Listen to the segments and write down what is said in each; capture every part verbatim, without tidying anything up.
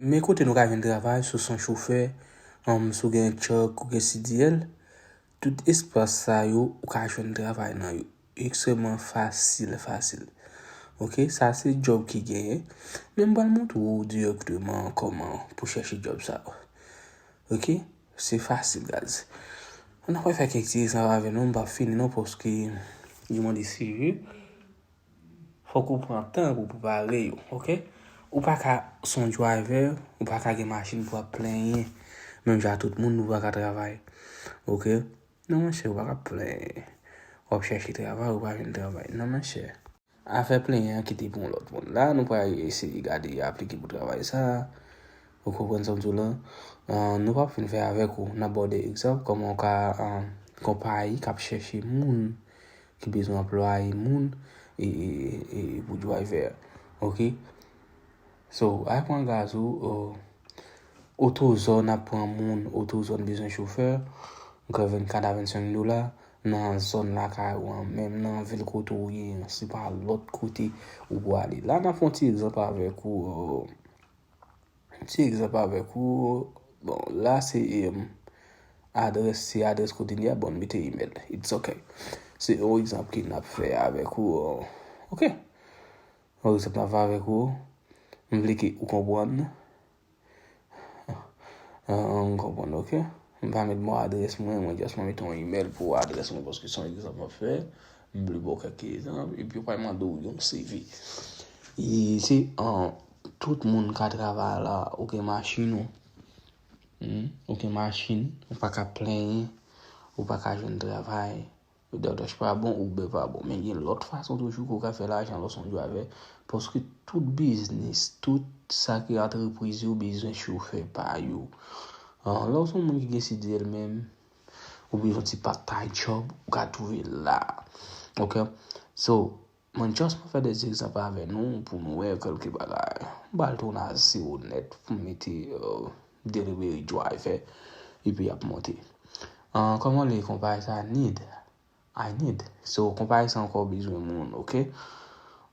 Men kote nou ka jwenn travay, si w se yon chofè, um, si w gen truck, ou gen C D L, tout espas sa yo, ou ka jwenn travay nan yo. Ekstrèmman fasil, fasil. Ok, sa se job ki genyen. Men m pral montre w dirèkteman kòman pou chèche job sa yo. Ok, se fasil, guys. Ann fè kèk ti egzanp avè nou, m p ap fini non, paske yo mande seri. Fòk ou pran tan pou prepare yo, ok? Ou pa ka se yon driver, ou pa ka gen machin pou ap plenyen. Menm jan tout moun, nou pa ka travay, ok? Non, monchè, ou pa ka plenyen. W ap chèche travay, ou pa jwenn travay. Non, monchè. Afè plenyen an kite pou yon lòt moun. La, nou pral eseye gade aplike pou travay sa. Ou konprann sa m di w lan? Ah, nou p ap fin fè avèk ou. N ap ba w de egzanp, kòman w ka, ah, konpayi k ap chèche moun ki bezwen anplwaye moun e, e, e, e pou driver. Ok? So, al pran gaz ou, o, Otozòn ap pran moun, Otozòn bezwen chofè, m kwè vennkat a vennsenk dola, nan zòn lakay ou an, menm nan vil kote w ye an, se pa lòt kote ou pwale. La, n ap fè yon ti egzanp avèk ou, o, ti egzanp avèk ou. Bon, la se, em, adrès, se adrès kote li a, bon, mete email. It's ok. Se yon egzanp ke n ap fè avèk ou. Ok. Yon egzanp n ap fè avèk ou. M vle ke ou konprann. Ah, m konprann, ok. M pa met mo adrès mwen, mwen just mwen mete yon email pou adrès mwen, paske se yon egzanp m ap fè. M vle ba w kèk egzanp, epi yo pral mande w yon C V. E se, ah, tout moun ka travay la, ou gen machin ou. Hmm, ou gen machin, ou pa ka plenyen, ou pa ka jwenn travay. Dòdòch pa bon, Uber pa bon. Men gen lòt fason toujou ke w ka fè lajan lè w se yon driver. Paske tout biznis, tout sa ki antrepriz yo bezwen chofè pa yo. Ah, lè w se yon moun ki gen C D L menm, ou bezwen ti part-time job, ou ka twouve la. Ok? So, mwen just mwen fè de egzanp avè nou pou nou wè kèlke bagay. M pral tounen a zewo nèt pou m mete, euh, delivery driver, epi y ap monte. Ah, kòman le konpayi sa? Need. I need. So, konpayi sa ankò bezwen moun, ok?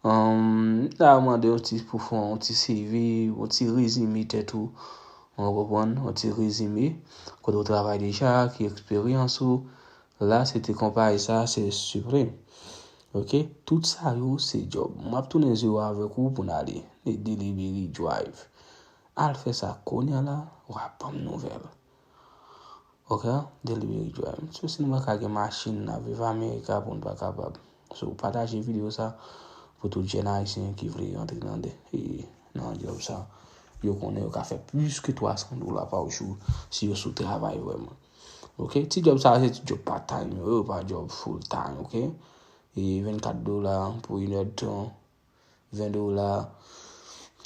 Um, la, yo mande yon ti pou fè yon ti C V, yon ti rezime tèt ou. Ou konprann? Yon ti rezime. Kote w travay deja, ki eksperyans ou. La, se te konpayi sa, se Supreme. Ok? Tout sa yo, se job. M ap tounen zewo avèk ou pou n ale. Delivery drive. Al fè sa kounye a la, w ap ban m nouvèl. Ok, delivery drive. Mesye, si nou pa ka gen machin, n ap viv Amerika pou n pa kapab. So, pataje videyo sa pou tout jèn ayisyen ki vle antre nan de, e, nan job sa. Yo konnen yo ka fè plis ke twa san dola pa jou si yo sou travay vrèman. Ok, ti job sa se ti job part time yo, yo pa job full time, ok? E vennkat dola pou inèdtan. Ven dola.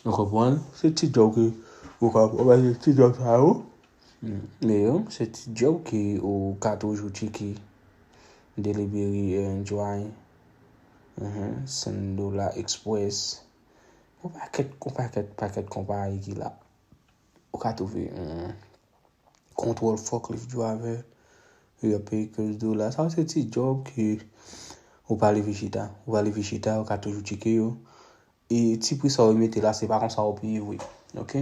Ou konprann? Se ti job ke ou ka, ou pa se ti job sa yo. Men yo, se ti job ke ou ka toujou tcheke. Delivery, eh, Joy. Mhm, senk dola express. Yon pakèt, yon pakèt, pakèt konpayi ki la. Ou ka twouve, hmm, control forklift driver, yo ap peye kenz dola. Sa se ti job ke ou pa leve chita. Ou pa leve chita, ou ka toujou tcheke yo. E ti pri sa yo mete la, se pa konsa yo peye vre. Ok?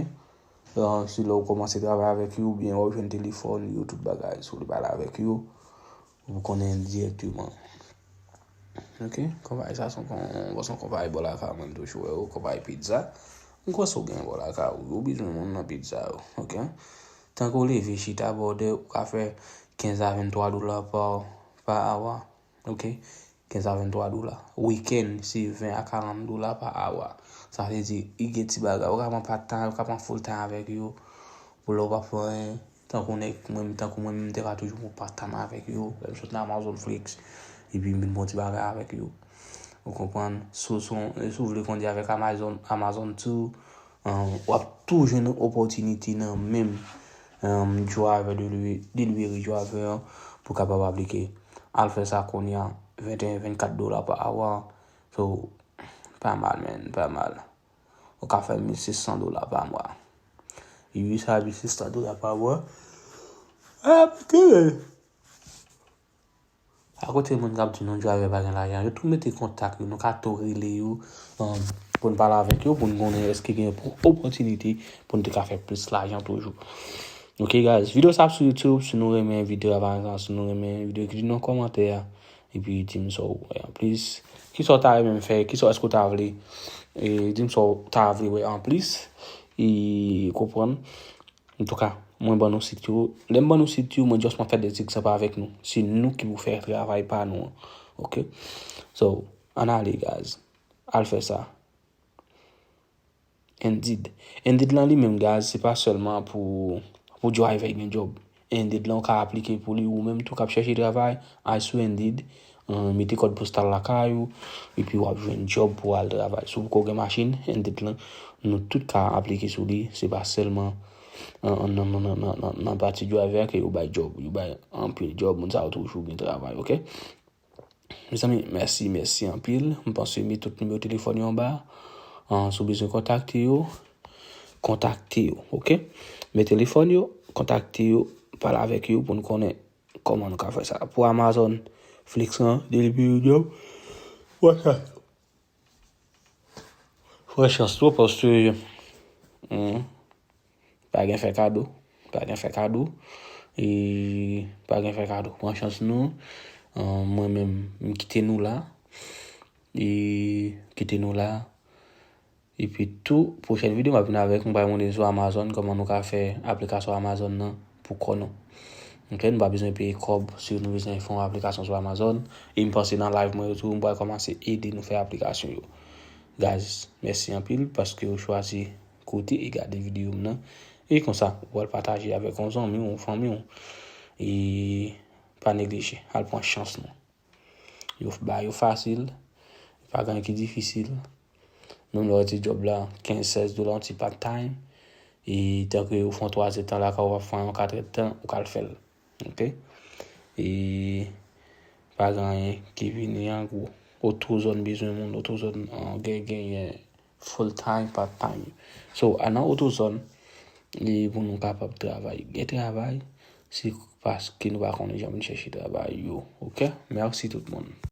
Ah, se lè ou kòmanse travay avèk yo, oubyen w ap jwenn telefòn yo, tout bagay. Si w vle pale avèk yo, ou konnen dirèkteman. Ok? Konpayi sa se yon kon-, se yon konpayi bò lakay mwen, m toujou wè yo, konpayi pizza. M kwè si w gen bò lakay ou, ou bezwen moun nan pizza yo. Ok? Tankou w leve chita bòdè, ou ka fè kenz a venntwa dola pa, pa awa. Ok? Kenz a venntwa dola. Wikenn, se ven a karant dola pa awa. Sa vle di, li gen ti bagay. Ou ka pran part time, ou ka pran full time avèk yo. Pou lè w pa fè anyen. Tankou nèg mwen, tankou mwen menm, m te ka toujou pran part time avèk yo. Lè m sot nan Amazon Flex, epi m vin pran ti bagay avèk yo. Ou konprann? Si w, si w, si w vle kondi avèk Amazon, Amazon too, um, w ap tou jwenn opòtinite nan menm, um, driver, delivery, delivery driver an pou kapab aplike. Al fè sa kounye a, venteyen, vennkat dola pa awa. So, pa mal, man, pa mal. Ou ka fè mil sis san dola pa mwa. Ui, sa mil sis san dola pa mwa. Ah, ok. Akote moun k ap di nou driver pa gen lajan, yo tou mete kontak yo, nou ka tou rele yo, um, pou n pale avèk yo, pou n konnen èske gen opòtinite pou n te ka fè plis lajan toujou. Ok, guys, videyo sa ap sou YouTube. Si nou renmen videyo a, pa egzanp, si nou renmen videyo, ekri nan kòmantè a, epi di m sa w wè anplis. Kisa w ta renmen m fè? Kisa, èske w ta vle? E, di m sa w ta vle wè anplis. E, konprann. Antouka, mwen ban nou sit yo. Lè m ban nou sit yo, mwen just mwen fè de egzanp avèk nou. Se nou ki pou fè travay pa nou an. Ok? So, ann ale, guys. Al fè sa. Indeed. Indeed lan li menm, guys, se pa sèlman pou, pou driver gen job. Indeed lan, ou ka aplike pou li ou menm tou k ap chèche travay, al sou Indeed, mete kòd postal lakay ou, epi w ap jwenn job pou w al travay. Si w poko gen machin, Indeed lan, nou tout ka aplike sou li, se pa sèlman nan, nan, nan, nan, nan, nan pati driver ke yo bay job. Yo bay anpil job, moun sa yo toujou gen travay, ok? Mezanmi, mèsi, mèsi anpil. M panse m met tout nimewo telefòn yo anba. Ah, si w bezwen kontakte yo, kontakte yo, ok? Men telefòn yo, kontakte yo, pale avèk yo pou n konnen kòman nou ka fè sa. Pou Amazon Flex lan, delivery job, what's up? Fè chans tou, paske, hmm, pa gen fè kado. Pa gen fè kado. E pa gen fè kado. Pran chans nou. Ah, mwen menm, m kite nou la. E kite nou la. Epi tou, pwochèn videyo, m ap vin avèk, m pral montre sou Amazon, kòman nou ka fè aplikasyon Amazon nan pou kò nou. Ok, nou pa bezwen peye kòb si nou bezwen fè yon aplikasyon sou Amazon. E m panse nan live mwen yo tou, m pral kòmanse ede nou fè aplikasyon yo. Guys, mèsi anpil paske w chwazi koute e gade videyo m nan. E konsa, ou pral pataje avèk yon zanmi w, yon fanmi w. E pa neglije, al pran chans nou. Yo ba yo fasil, pa gen anyen ki difisil. Menm lè w di job la kenz, sèz dola, yon ti part time. E tanke ou fè yon twa zèdtan lakay ou, w ap fè yon kat èdtan, ou ka al fè l. Ok? E pa gen anyen ki vini an gwo. Otozòn bezwen moun, Otozòn, ah, gen, genyen full time, part time. So, a nan Otozòn, e pou nou kapab travay. Gen travay, se paske nou pa konnen jan pou n chèche travay yo. Ok? Mèsi tout moun.